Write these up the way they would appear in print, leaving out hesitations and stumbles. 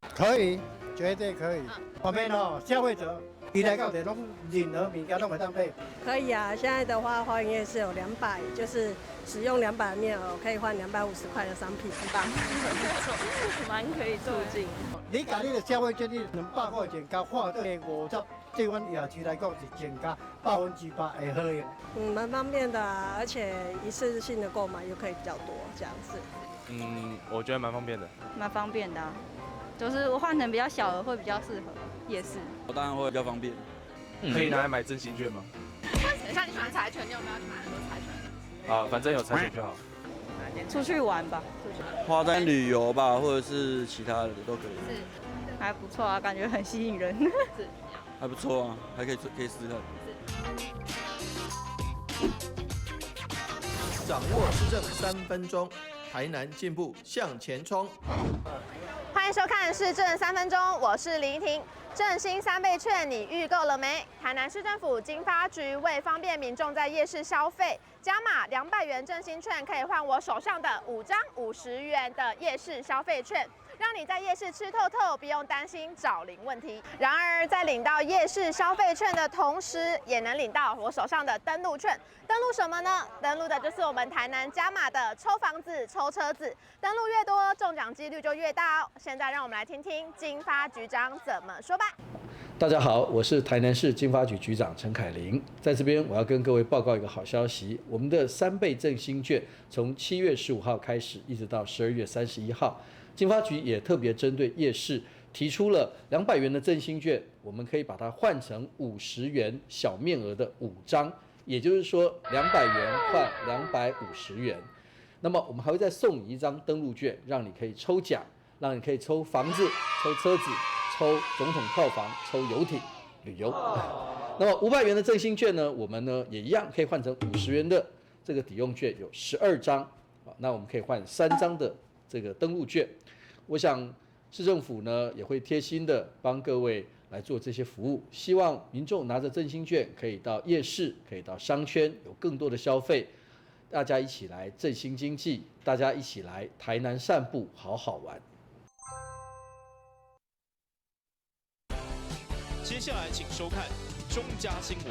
可以，絕對可以。我們哦，消費者伊來到這攏任何物件攏會當買。可以啊，現在的話，花園夜市有兩百，就是使用200面額可以換250塊的商品，很棒，蠻可以促進。你共你的消費券，你200塊錢加換這個50，對阮夜市來講是增加100%的好用。嗯，蠻方便的啊，而且一次性的購買又可以比較多，這樣子。嗯，我覺得蠻方便的。蠻方便的啊，就是我換成比較小的會比較適合夜市。我當然會比較方便。可以拿來買振興券嗎？像你喜歡柴犬，你有沒有去買很多柴犬？啊，反正有柴犬就好。出去玩吧，花在旅遊吧，或者是其他的都可以。是，還不錯啊，感覺很吸引人。是，還不錯啊，還可以可以試試看。掌握市政3分鐘，台南進步向前衝。歡迎收看市政三分鐘，我是林怡婷。振興三倍券你預購了沒？台南市政府經發局為方便民眾在夜市消費，加碼200元振興券可以換我手上的5張50元的夜市消費券，讓你在夜市吃透透，不用擔心找零問題。然而，在領到夜市消費券的同時，也能領到我手上的登錄券。登錄什麼呢？登錄的就是我們台南加碼的抽房子、抽車子。登錄越多，中獎幾率就越大哦。現在讓我們來聽聽經發局長怎麼說吧。大家好，我是台南市經發局局長陳凱琳，在這邊我要跟各位報告一個好消息，我們的三倍振興券從7月15號開始，一直到12月31號，經發局也特別針對夜市提出了200元的振興券，我們可以把它換成50元小面額的5張，也就是說200元換250元。那麼我們還會再送你一張登錄券，讓你可以抽獎，讓你可以抽房子、抽車子、抽總統套房、抽遊艇旅遊。那麼500元的振興券呢，我們呢也一樣可以換成50元的這個抵用券，有12張啊，那我們可以換3張的這個登錄券。我想市政府呢也會貼心的幫各位來做這些服務，希望民眾拿着振興券可以到夜市，可以到商圈，有更多的消費，大家一起來振興經濟，大家一起來台南散步，好好玩。接下來，請收看中嘉新聞。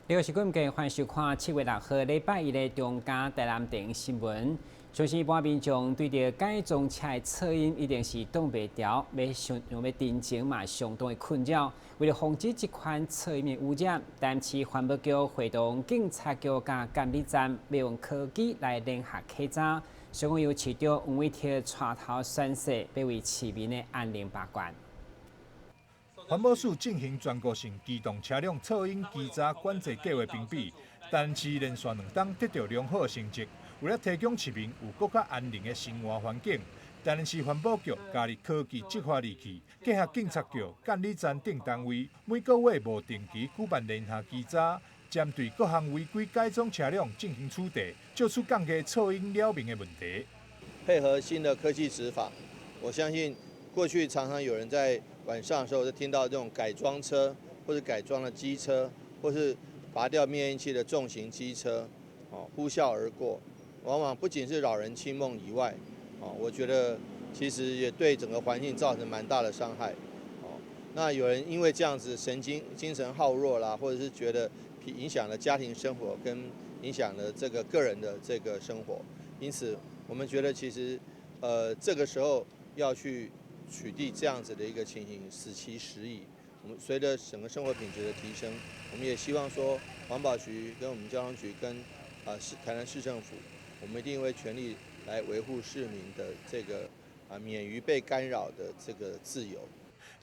呢個是今日歡迎收看7月6號禮拜一的中嘉台南電新聞。相信一般民眾對著改裝車的噪音一定是擋袂牢，欲想欲鎮靜嘛，相當的困擾。為了防止這款噪音的污染，台南市環保局會同警察局佮監理站，欲用科技來聯合稽查。所以講由市長黃偉哲帶頭宣誓，欲為市民的安寧把關。環保署進行全國性機動車輛噪音稽查管制計劃評比，台南市連續2冬得到良好成績。為了提供市民有閣較安寧的生活環境，台南市環保局加入科技執法利器，結合警察局、監理站等單位，每個月無定期舉辦聯合稽查，針對各項違規改裝車輛進行處罰，藉此降低噪音擾民的問題。配合新的科技執法，我相信過去常常有人在晚上的時候就聽到這種改裝車，或者改裝的機車，或是拔掉滅音器的重型機車，哦，呼嘯而過。往往不僅是擾人清夢以外，哦，我覺得其實也對整個環境造成蠻大的傷害。哦，那有人因為這樣子神經精神耗弱啦，或者是覺得影響了家庭生活，跟影響了這個個人的這個生活，因此我們覺得其實，這個時候要去取締這樣子的一個情形，時其時矣。我們隨着整個生活品質的提升，我們也希望說環保局跟我們交通局跟市台南市政府，我們一定會全力來維護市民的這個免於被干擾的這個自由。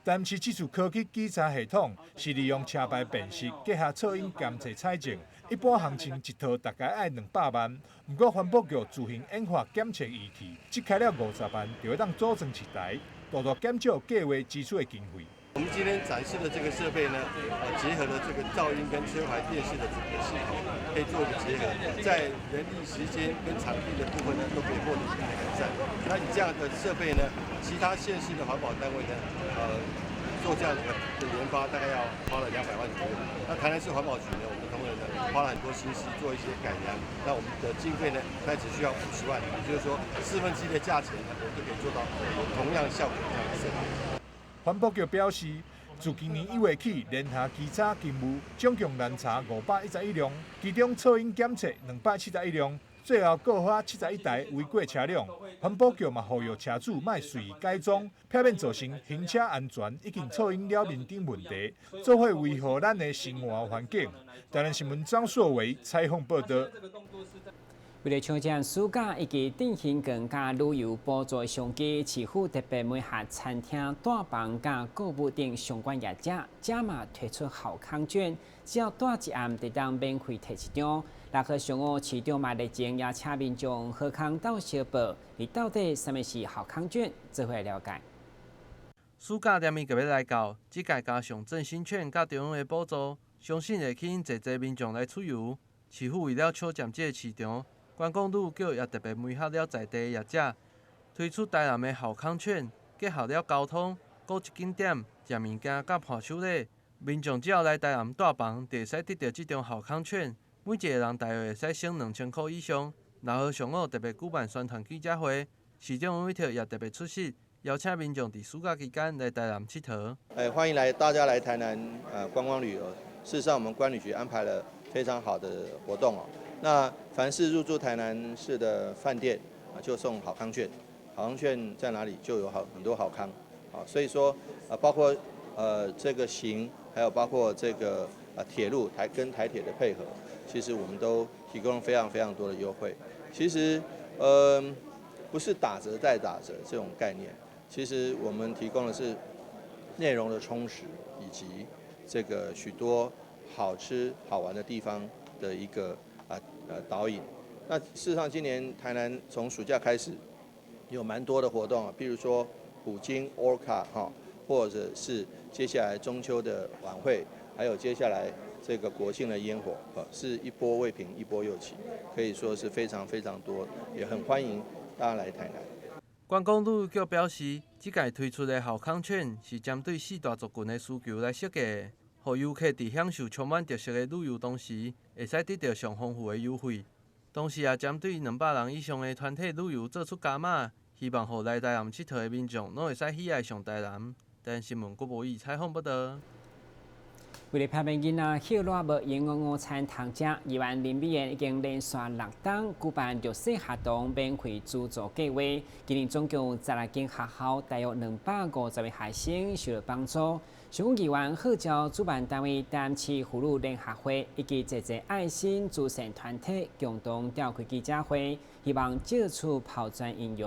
但是這次科技稽查系統是利用車牌辨識結合噪音監測採證，一般行情一套大概愛200萬。毋過環保局自行研發檢測儀器，只開了50萬就會當組裝一台，大大減少計劃支出的經費。我們今天展示的這個設備呢，結合了這個噪音跟車牌辨識的這個系統，可以做一個結合，在人力、時間跟場地的部分呢，都可以獲得一定的改善。那你這樣的設備呢，其他縣市的環保單位呢，做這樣的研發大概要花了200萬左右。那台南市環保局呢，我們的同仁呢，花了很多心思做一些改良。那我們的經費呢，大概只需要50萬，也就是說1/4的價錢呢，我們就可以做到同樣效果這樣的設備。環保局表示，自今年1月起，連轄稽查勤務總共攔查511輛，其中噪音檢測271輛，最後告發71台違規車輛。環保局嘛呼籲車主莫隨意改裝，避免造成行車安全以及噪音擾民等問題，做伙維護咱的生活環境。台南新聞張碩維採訪報道。為了搶佔暑假以及振興觀光旅遊補助商機，市府特別媒合餐廳、蹛房佮購物等相關業者，加碼推出好康券，只要蹛一暗，就當免費提一張。六號上午，市長嘛熱情邀請民眾好康鬥相報，你到底啥物是好康券？做伙了解。暑假連綿就欲來到，這屆加上振興券佮中央的補助，相信會吸引濟濟民眾來出遊。市府為了搶佔這个市場，觀光旅局也特別媒合了在地業者，推出台南的好康券，結合了交通、購物景點、食物件佮伴手禮。民眾只要來台南蹛房，就會使得著這張好康券，每一個人大約會使省2000箍以上。6號上午特別舉辦宣傳記者會，市長黃偉哲也特別出席，邀請民眾佇暑假期間來台南𨑨迌。哎，歡迎來大家來台南觀光旅遊。事實上，我們觀旅局安排了非常好的活動哦。那凡是入住台南市的飯店啊，就送好康券。好康券在哪裡就有好很多好康啊。所以說，包括這個行，還有包括這個鐵路台跟台鐵的配合，其實我們都提供了非常非常多的優惠。其實，不是打折再打折這種概念，其實我們提供的是內容的充實，以及這個許多好吃好玩的地方的一個導引。那事實上，今年台南從暑假開始有蠻多的活動啊，譬如說虎鯨 Orca 哈，或者是接下來中秋的晚會，還有接下來這個國慶的煙火，是一波未平一波又起，可以說是非常非常多，也很歡迎大家來台南。觀光旅局表示，這屆推出的好康券是針對四大族群的需求來設計的，予遊客佇享受充滿特色的旅遊同時，會使得著上豐富的優惠。同時，也針對200人以上的團體旅遊做出加碼，希望予來台南𨑨迌的民眾攏會使喜愛上台南。台南新聞郭博義採訪報道。為了避免囡仔歇熱無營養午餐通食，議員林美燕已經連續6冬舉辦弱勢學童免費資助計劃。今年總共有16間學校，大約250位學生受到幫助。想講議員號召主辦單位台南市婦女聯合會以及濟濟愛心慈善團體共同召開記者會，希望借此拋磚引玉。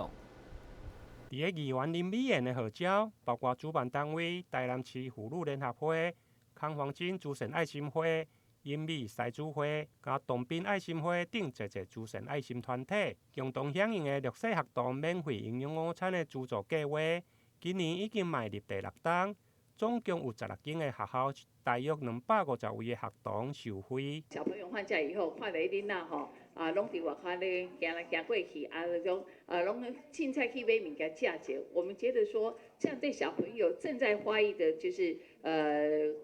佇个議員林美燕的號召，包括主辦單位台南市婦女聯合會、康黃金慈善愛心會、英美師子會、佮東濱愛心會等濟濟慈善愛心團體，共同響應的弱勢學童免費營養午餐的資助計劃，今年已經邁入第六冬，總共有16間的學校，大約250位的學童受惠。小朋友放假以後，看著囡仔吼，啊，攏佇外口咧行來行過去，啊，那種啊，攏凊彩去買物件食者。我們覺得說，這樣對小朋友正在發育的，就是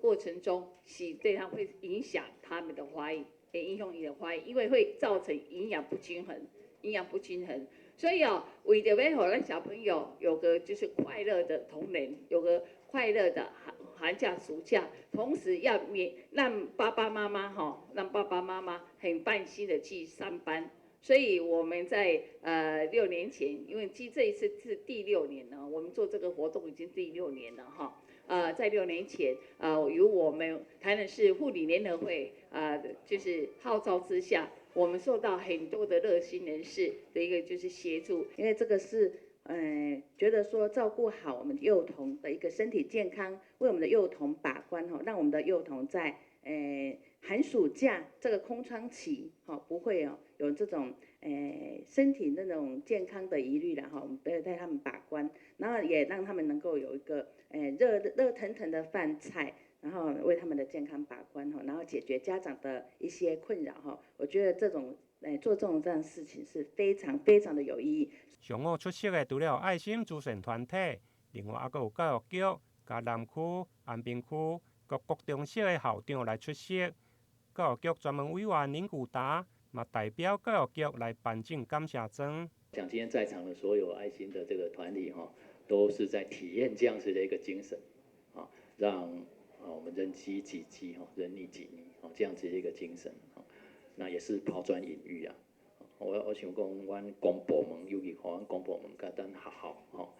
過程中，是對他會影響他們的發育，會影響伊的發育，因為會造成營養不均衡，營養不均衡。所以哦，為著欲予咱小朋友有個就是快樂的童年，有個快樂的寒假、暑假，同時要免讓爸爸媽媽哈，讓爸爸媽媽很放心的去上班。所以我們在6年前，因為其實這一次是第六年了，我們做這個活動已經第六年了哈。在6年前，由我們台南市婦女聯合會啊，就是號召之下，我們受到很多的熱心人士的一個就是協助，因為這個是，覺得說照顧好我們幼童的一個身體健康，為我們的幼童把關哈，讓我們的幼童在寒暑假這個空窗期，哈，不會哦有這種身體那種健康的疑慮了哈，我們都要帶他們把關，然後也讓他們能夠有一個熱熱騰騰的飯菜，然後為他們的健康把關哈，然後解決家長的一些困擾哈，我覺得這種來做這種這樣事情是非常非常的有意義。上午出席的除了愛心慈善團體，另外猶閣有教育局、佮南區、安平區各國中小的校長來出席。教育局專門委員林古達嘛代表教育局來頒贈感謝狀。講今天在場的所有愛心的這個團體，哈，都是在體驗這樣子的一個精神，啊，讓啊我們人飢己飢，哈，人溺己溺，哦，這樣子的一個精神，那也是拋磚引玉啊。我想講，阮公部門，尤其吼，阮公部門佮咱學校，吼，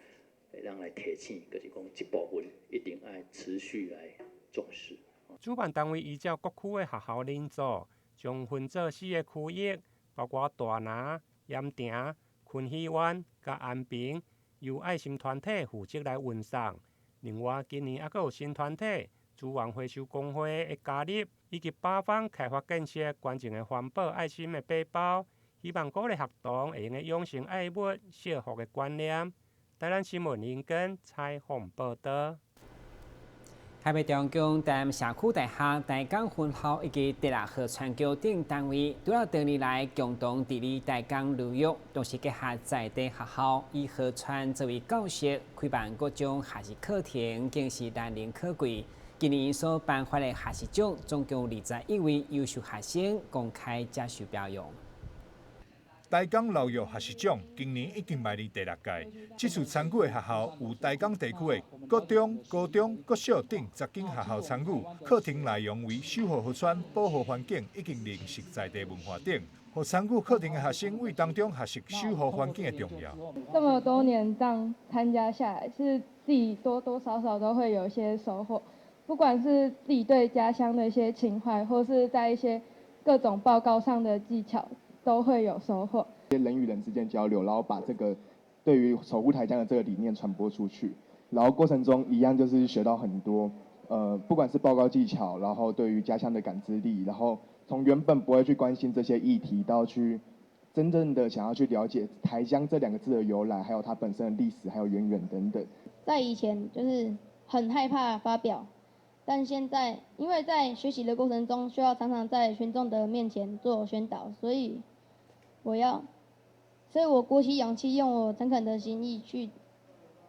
會當來提醒，就是講這部分一定愛持續來重視。主辦單位依照各區的學校人數，將分做四個區域，包括大林、鹽埕、昆戲灣佮安平，由愛心團體負責來運送。另外，今年猶閣有新團體資源回收工會的加入，以及八方開發建設捐贈的環保愛心的背包，希望鼓勵學童會用得養成愛物惜福的觀念。台南新聞林根採訪報道。台北中共台南社區大學台江分校以及第六河川橋等單位，除了多年來共同治理台江流域，同時結合在地學校，以河川作為教學，開辦各種學習課程，更是難能可貴。今年所頒發的學習獎，總共21位優秀學生公開接受表揚。台江流域學習獎今年已經邁入第六屆，這次參與的學校有台江地區的國中、高中、國小等10間學校參與，課程內容為守護河川、保護環境以及認識在地文化等，予參與課程的學生為當中學習守護環境的重要。這麼多年這樣參加下來，是自己多多少少都會有一些收穫，不管是自己對家鄉的一些情懷，或是在一些各種報告上的技巧，都會有收穫。人與人之間交流，然後把這個對於守護台江的這個理念傳播出去，然後過程中一樣就是學到很多，不管是報告技巧，然後對於家鄉的感知力，然後從原本不會去關心這些議題，到去真正的想要去了解台江這兩個字的由來，還有它本身的歷史，還有淵源等等。在以前就是很害怕發表，但現在因為在學習的過程中，需要常常在群眾的面前做宣導，所以我鼓起勇氣，用我誠懇的心意去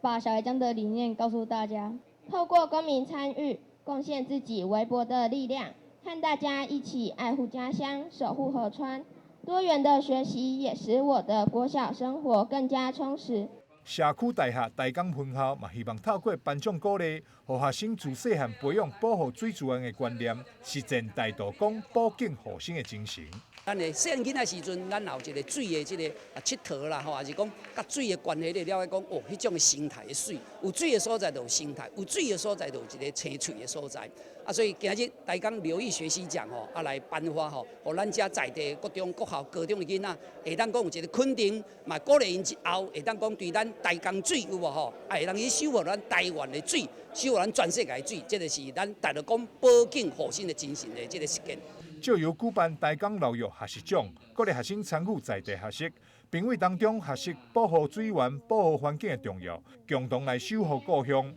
把小白江的理念告訴大家。透過公民參與，貢獻自己微薄的力量，和大家一起愛護家鄉，守護河川。多元的學習也使我的國小生活更加充實。社區大學台江分校嘛，希望透過頒獎鼓勵，予學生自細漢培養保護水資源的觀念，實踐大道講保境護生的精神。咱的細漢囡仔時陣，咱也有一個水的這個啊𨑨迌啦吼，還是講佮水的關係，你了解講哦，彼種的生態的水，有水的所在就有生態，有水的所在就有一個青翠的所在。啊，所以今日台江流域學習獎吼，啊來頒發吼，予咱遮在地國中、國校、高中的囡仔，會當講有一個肯定，嘛鼓勵𪜶以後會當講對咱台江水有無吼，啊會當去守護咱台灣的水，守護咱全世界的水，這個是咱大陸講保境護生的精神的這個實踐。藉由舉辦台江流域學習獎，鼓勵學生參與在地學習，評委當中學習保護水源、保護環境的重要，共同來守護故鄉。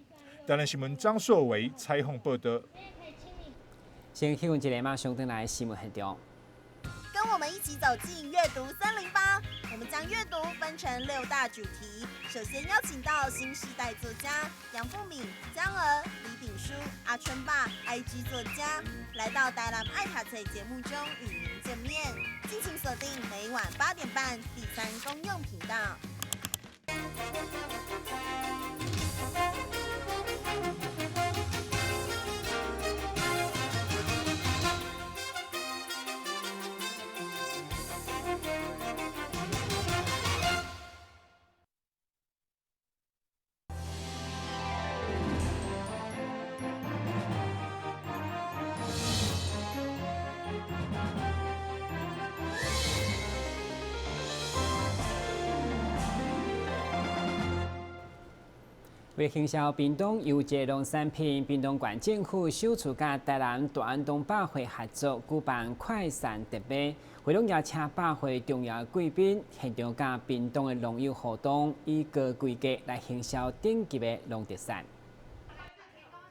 台南新聞張碩維採訪報道。先去問一下，馬上轉來新聞現場。跟我們一起走進閱讀308，我們將閱讀分成6大主題。首先邀請到新世代作家楊富敏、江娥、李炳書、阿春爸、IG 作家，來到台南愛讀冊節目中與您見面。敬請鎖定每晚8點半第三公用頻道。為行銷屏東優質農產品，屏東縣政府首次佮台南大安東百貨合作舉辦快閃特賣，活動邀請百貨重要貴賓，現場佮屏東的農友互動，以高規格來行銷頂級的農特產。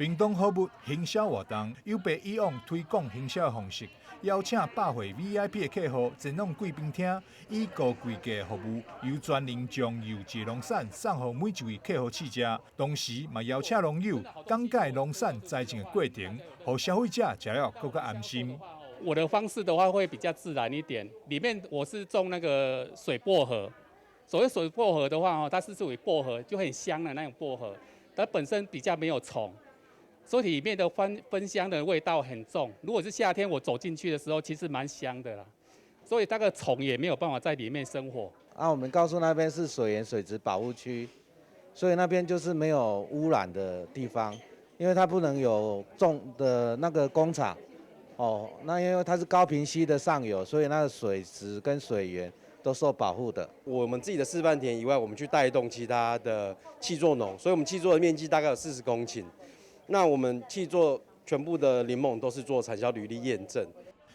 屏東好物行銷活動有別以往推廣行銷的方式，邀請百貨 VIP 的客戶前往貴賓廳，以高規格服務，由專人將優質農產送予每一位客戶試食。同時嘛邀請農友講解農產栽種的過程，予消費者食了閣較安心。我的方式的話會比較自然一點，裡面我是種那個水薄荷。所謂水薄荷的話，它是屬於薄荷，就很香的那種薄荷，它本身比較沒有蟲。所以裡面的芬香的味道很重。如果是夏天，我走進去的時候，其實蠻香的啦。所以那個蟲也沒有辦法在裡面生活。啊，我們告訴那邊是水源水質保護區，所以那邊就是沒有污染的地方，因為它不能有重的那個工廠。哦，那因為它是高屏溪的上游，所以那個水質跟水源都受保護的。我們自己的示範田以外，我們去帶動其他的契作農，所以我們契作的面積大概有40公頃。那我們契作全部的檸檬都是做產銷履歷驗證。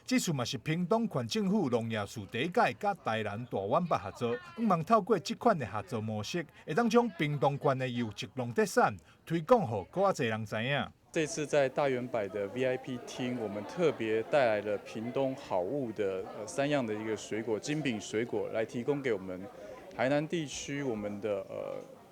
這次嘛是屏東縣政府農業處第一屆佮台南大遠百合作，向望透過這款的合作模式，會當將屏東縣的優質農特產推廣予閣較濟人知影。這次在大遠百的 VIP 廳，我們特別帶來了屏東好物的三樣的一個水果精品水果，來提供給我們台南地區我們的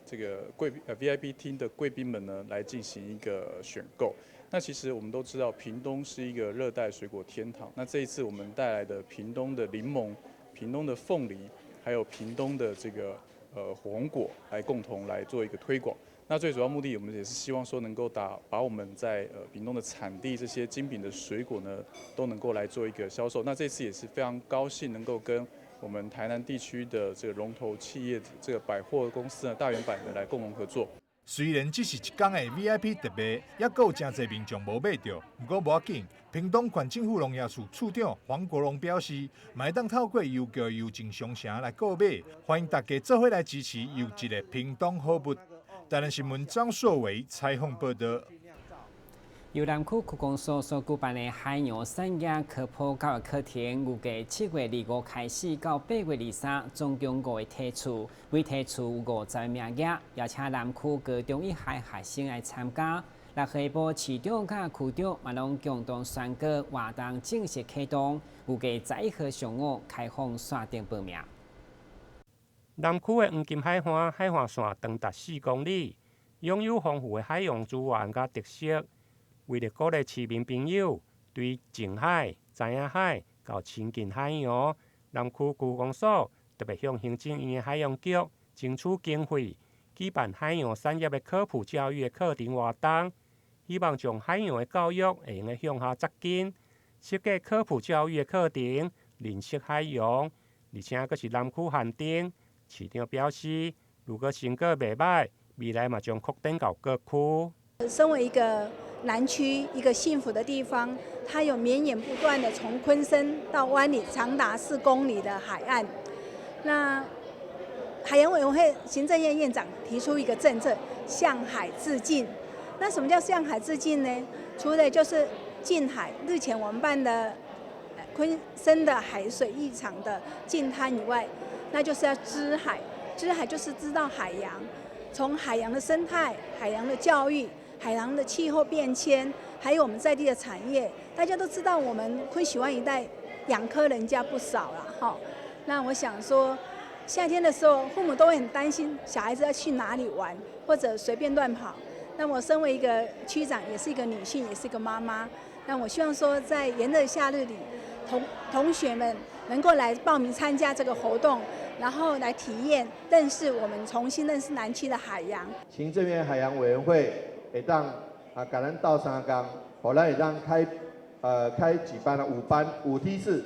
這個貴VIP 廳的貴賓們呢，來進行一個選購。那其實我們都知道，屏東是一個熱帶水果天堂。那這一次我們帶來的屏東的檸檬、屏東的鳳梨，還有屏東的這個火龍果，來共同來做一個推廣。那最主要目的，我們也是希望說能夠把我們在屏東的產地這些精品的水果呢，都能夠來做一個銷售。那這次也是非常高興能夠跟我們台南地區的這個龍頭企業，這個百貨公司呢，大遠百呢來共同合作。雖然只是一天的 VIP 特賣，猶閣有誠濟民眾無買著，毋過無要緊。屏東縣政府農業處處長黃國榮表示，嘛會當透過郵局郵政商城來購買，歡迎大家做伙來支持優質的屏東好物。台南新聞張碩偉採訪報道。由南區區公所所舉辦的海洋產業科普教育課程，預計7月25開始到8月23，總共五個梯次，每梯次有50個名額，邀請南區高中以下學生來參加。六號下晡市長佮區長嘛攏共同宣告活動正式啟動，預計11號上午開放線頂報名。南區的黃金海岸海岸線長達4公里，擁有豐富的海洋資源佮特色。為了鼓勵市民朋友對淨海、知影海到親近海洋，南區區公所特別向行政院的海洋局爭取經費，舉辦海洋產業的科普教育的課程活動，希望將海洋的教育會用得向下扎根，設計科普教育的課程，認識海洋，而且閣是南區限定。市長表示，如果成果袂䆀，未來嘛將擴展到各區。身為一個南區一個幸福的地方，它有綿延不斷的從鯤鯓到灣裡長達4公里的海岸。那海洋委員會行政院院長提出一個政策，向海致敬。那什麼叫向海致敬呢？除了就是淨海，日前我們辦的鯤鯓的海水浴場的淨灘以外，那就是要知海。知海就是知道海洋，從海洋的生態、海洋的教育、海洋的氣候變遷，還有我們在地的產業，大家都知道我們昆許灣一帶養蚵人家不少了哈。那我想說，夏天的時候，父母都會很擔心小孩子要去哪裡玩，或者隨便亂跑。那我身為一個區長，也是一個女性，也是一個媽媽。那我希望說，在炎熱夏日裡，同學們能夠來報名參加這個活動，然後來體驗、認識我們重新認識南區的海洋。行政院海洋委員會會當啊，共咱鬥相共，予咱會當開幾班啊？五班，五梯次，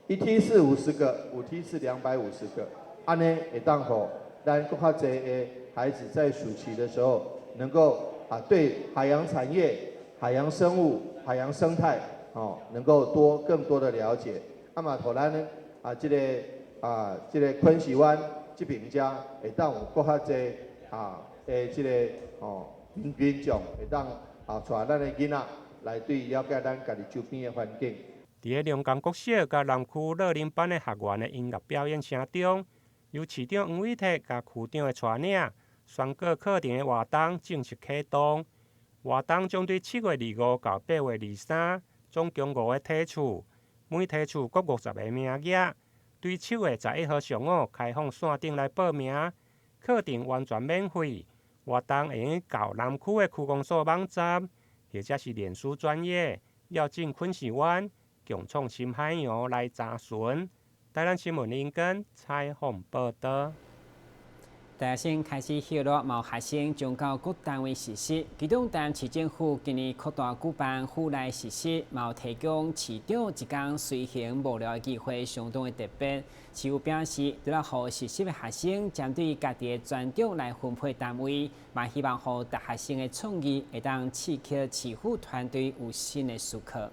一梯次50個，五梯次250個，按呢會當予咱閣較濟的孩子在暑期的時候，能夠啊對海洋產業、海洋生物、海洋生態，哦，能夠多更多的了解。啊嘛，予咱呢啊，這個昆許灣這邊遮會當有閣較濟啊的這個哦民眾會當啊帶咱的囡仔來對了解咱家己周邊的環境。佇咧龍江國小佮南區樂齡班的學員的音樂表演聲中，由市長黃偉哲佮區長的帶領，宣告課程的活動正式啟動。活動將對7月25到8月23，總共五个梯次，每梯次各50个名額。對7月11號上午開放線頂來報名，課程完全免費。活動會用到南區的區公所網站，或者是臉書專頁，躍進昆士灣，共創新海洋來查詢。台南新聞林根採訪報導。大學生開始歇熱，嘛有學生將到各單位實習。其中，台南市政府今年擴大舉辦府內實習，嘛有提供市長一工隨行幕僚的機會，相當的特別。市府表示，除了予實習的學生針對家己的專長來分配單位，嘛希望予大學生的創意會當刺激市府團隊有新的思考。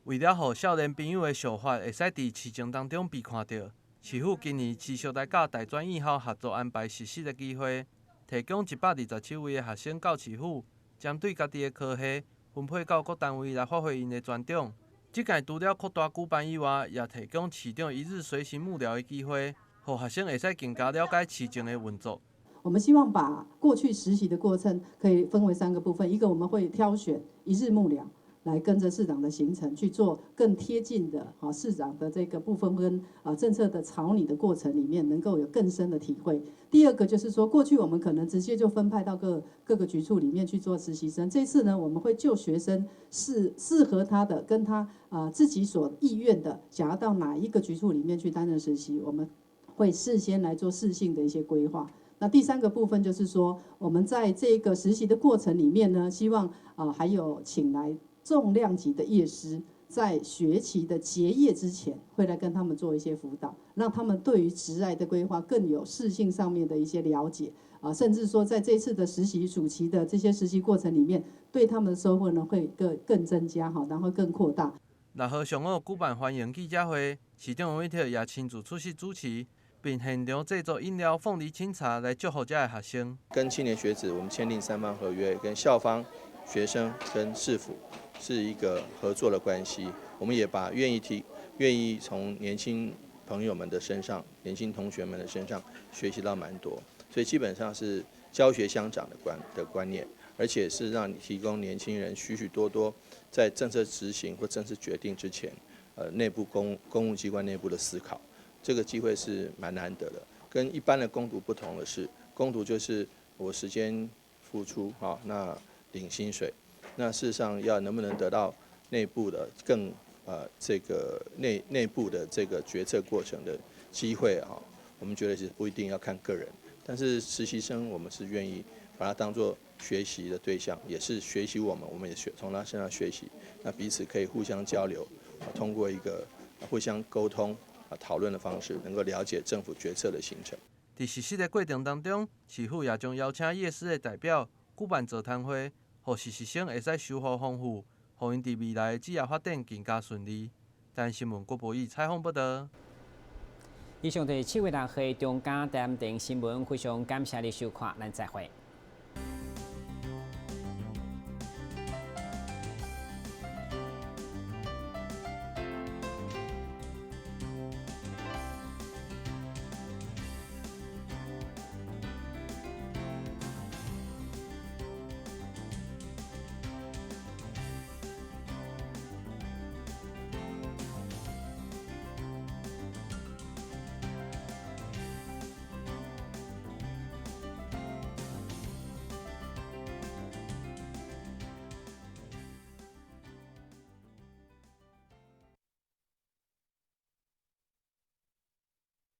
為了予少年朋友的想法會使佇市政當中被看著，市府今年持續來佮大專院校合作安排實習的機會，提供127位的學生到市府，針對家己的科系分配到各單位來發揮𪜶的專長。這屆除了擴大舉辦以外，也提供市長一日隨行幕僚的機會，予學生會使更加了解市政的運作。我們希望把過去實習的過程可以分為三個部分，一個我們會挑選一日幕僚，來跟着市長的行程去做更貼近的市長的這個部分跟政策的草擬的過程裡面，能夠有更深的體會。第二個就是說，過去我們可能直接就分派到各個局處裡面去做實習生，這次呢，我們會就學生適合他的，跟他自己所意願的，想要到哪一個局處裡面去擔任實習，我們會事先來做適性的一些規劃。那第三個部分就是說，我們在這個實習的過程裡面呢，希望還有請來重量級的業師，在學期的結業之前，會來跟他們做一些輔導，讓他們對於職涯的規劃更有適性上面的一些了解啊，甚至說在這次的實習暑期的這些實習過程裡面，對他們的收穫呢會更增加哈，然後更擴大。6號上午舉辦歡迎記者會，市長黃偉哲也親自出席主持，並現場製作飲料、鳳梨清茶來祝福遮的學生。跟青年學子，我們簽訂三方合約，跟校方、學生跟市府是一個合作的關係。我們也把願意從年輕朋友們的身上、年輕同學們的身上學習到蠻多，所以基本上是教學相長的觀念，而且是讓你提供年輕人許許多多在政策執行或政策決定之前，內部公務機關內部的思考，這個機會是蠻難得的。跟一般的工讀不同的是，工讀就是我時間付出，那領薪水。那事實上，要能不能得到內部的更這個內部的這個決策過程的機會啊，我們覺得是不一定要看個人，但是實習生我們是願意把他當作學習的對象，也是學習我們，我們也學從他身上學習，那彼此可以互相交流，通過一個互相溝通討論的方式，能夠了解政府決策的形成。佇實習的過程當中，市府也將邀請業師的代表舉辦座談會，予實習生會使收穫豐富，予𪜶佇未來的職業發展更加順利。台新聞郭博義採訪報導。以上就是7月6號中嘉台南電新聞，非常感謝你收看，咱再會。